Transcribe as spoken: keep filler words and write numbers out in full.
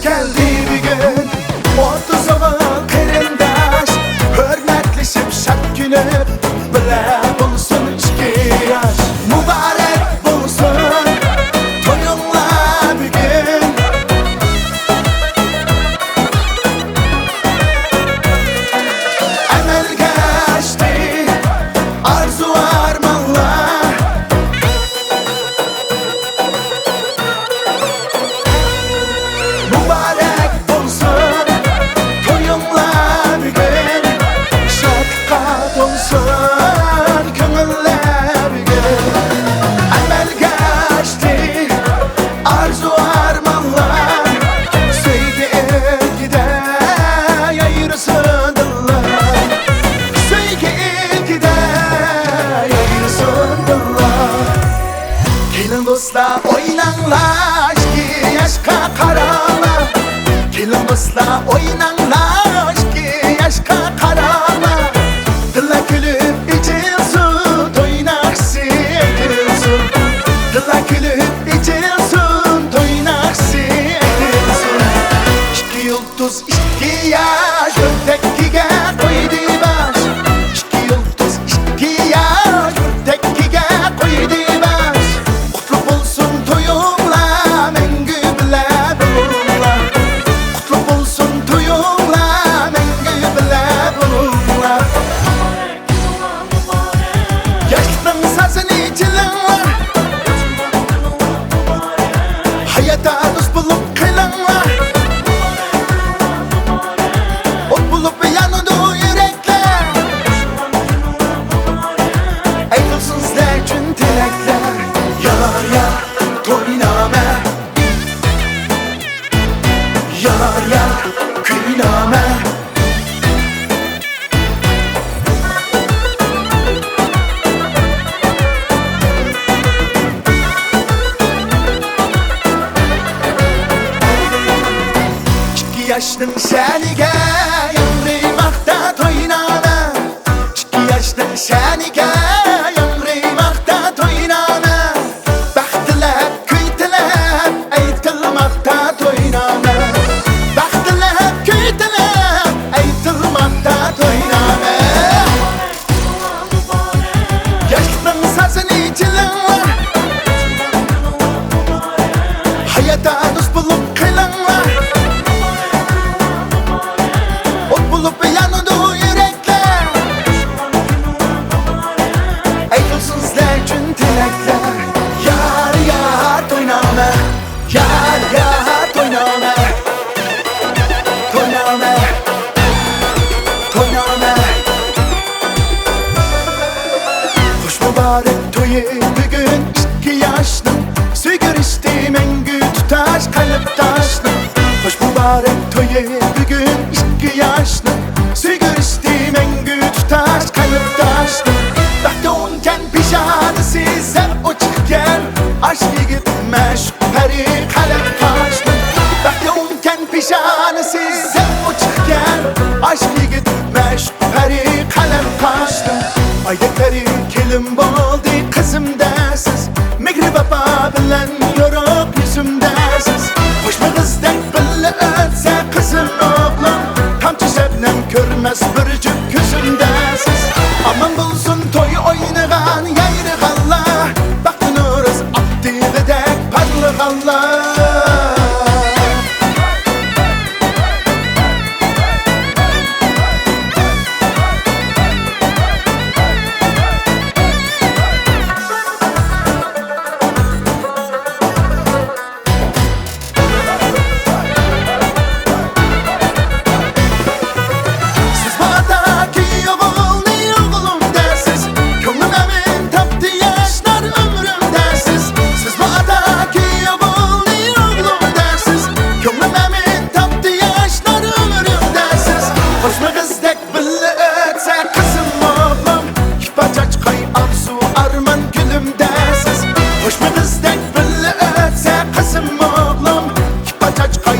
كەلدى بۈگۈن ئوتتۇز ئوغۇل قېرىنداش، ھۆرمەتلىشىپ شاد كۈلۈپ بىللە بولسۇن ئىككى ياش. مۇبارەك بولسۇن تويۇڭلار بۈگۈن. ئەمەلگە ئاشتى ئارزۇ ئارمانلار. مۇبارەك بولسۇن تويۇڭلار بۈگۈن، شادلىققا تولسۇن كۆڭۈللەر بۈگۈن. ئەمەلگە ئاشتى ئارزۇ ئارمانلار، سۆيگۈ ئىلكىدە يايرىسۇن دىللار، سۆيگۈ ئىلكىدە يايرىسۇن دىللار. كېلىڭ دوستلار، ئويناڭلار، ئىككى ياشقا قاراڭلار. كېلىڭ دوستلار، ئويناڭلار، ئىككى ياشقا قاراڭلار. دىللار كۈلۈپ ئېچىلسۇن، توي ناخشىسى ئېيتىلسۇن. دىللار كۈلۈپ ئېچىلسۇن، توي ناخشىسى ئېيتىلسۇن. ئىككى يۇلتۇز، ئىككى ياش، بىر تەككىگە قويدى باش. ئىككى يۇلتۇز، ئىككى ياش، بىر تەككىگە قويدى باش. قۇتلۇق بولسۇن تويۇڭلار، مەڭگۈ بىللە بولۇڭلار. قۇتلۇق بولسۇن تويۇڭلار، مەڭگۈ بىللە بولۇڭلار. ياشلىقنىڭ سازىنى چېلىڭلار. ھاياتتا دوست بولۇپ قېلىڭلار. ئوت بولۇپ يانىدۇ يۈرەكلەر. ئېيتىلسۇن سىلەر ئۈچۈن تىلەكلەر. يار، يار، توينامە. يار، يار، كۈينامە. ئىككى ياشنىڭ شەنىگە ياڭرىماقتا توينامە. ئىككى ياشنىڭ شەنىگە ياڭرىماقتا توينامە. بەخت تىلەپ، كۈي تىلەپ، ئېيتىلماقتا توينامە. بەخت تىلەپ، كۈي تىلەپ، ئېيتىلماقتا توينامە. ياشلىقنىڭ سازىنى چېلىڭلار. ھاياتتا دوست بولۇپ قېلىڭلار. ئوت بولۇپ يانىدۇ يۈرەكلەر. ئېيتىلسۇن سىلەر ئۈچۈن تىلەكلەر. يار، يار، توينامە. يار، يار، توينامە. توينامە. توينامە. خوش مۇبارەك تويى بۈگۈن ئىككى ياشنىڭ، سۆيگۈ رىشتە مەڭگۈ تۇتاش قەلب تاشنىڭ. خوش مۇبارەك تويى بۈگۈن ئىككى ياشنىڭ، سۆيگۈ رىشتە مەڭگۈ تۇتاش قەلب تاشنىڭ. بەختىياركەن پېشانىسى زەر ئوچۇقكەن، ئاشىق يىگىت مەشۇق پەرى قەلەم قاشنىڭ. بەختىياركەن پېشانىسى زەر ئوچۇقكەن، ئاشىق يىگىت مەشۇق پەرى قەلەم قاشتىم. ئايدەك پەرى كېلىن بولدى قىزىم دەسىز، مېھرى ۋاپا بىلەن يورۇق يۈزۈم دەسىز. قوشنا قىزدەك بىللە ئۆتسە قىزىم ئوغلۇم، تامچە شەبنەم كۆرمەس بىر جۈپ كۆزۈم دەسىز. ئامان بولسۇن توي ئوينىغان، يايرىغانلار، بەختى نورۇز ئاق تېغىدەك پارلىغانلار. سىز بۇ ئاتا كۈيئوغۇلنى ئوغلۇم دەسىز، كۆڭلۈم ئەمىن تاپتى ياشنار ئۆمرۈم دەسىز. سىز بۇ ئاتا كۈيئوغۇلنى ئوغلۇم دەسىز، كۆڭلۈم ئەمىن تاپتى ياشنار ئۆمرۈم دەسىز. قوشنا قىزدەك بىللە ئۆتسە قىزىم ئوغلۇم، ئىپپا چاچقاي ئارزۇ ئارمان گۈلۈم دەسىز. قوشنا قىزدەك بىللە ئۆتسە قىزىم ئوغلۇم، ئىپپا چاچقاي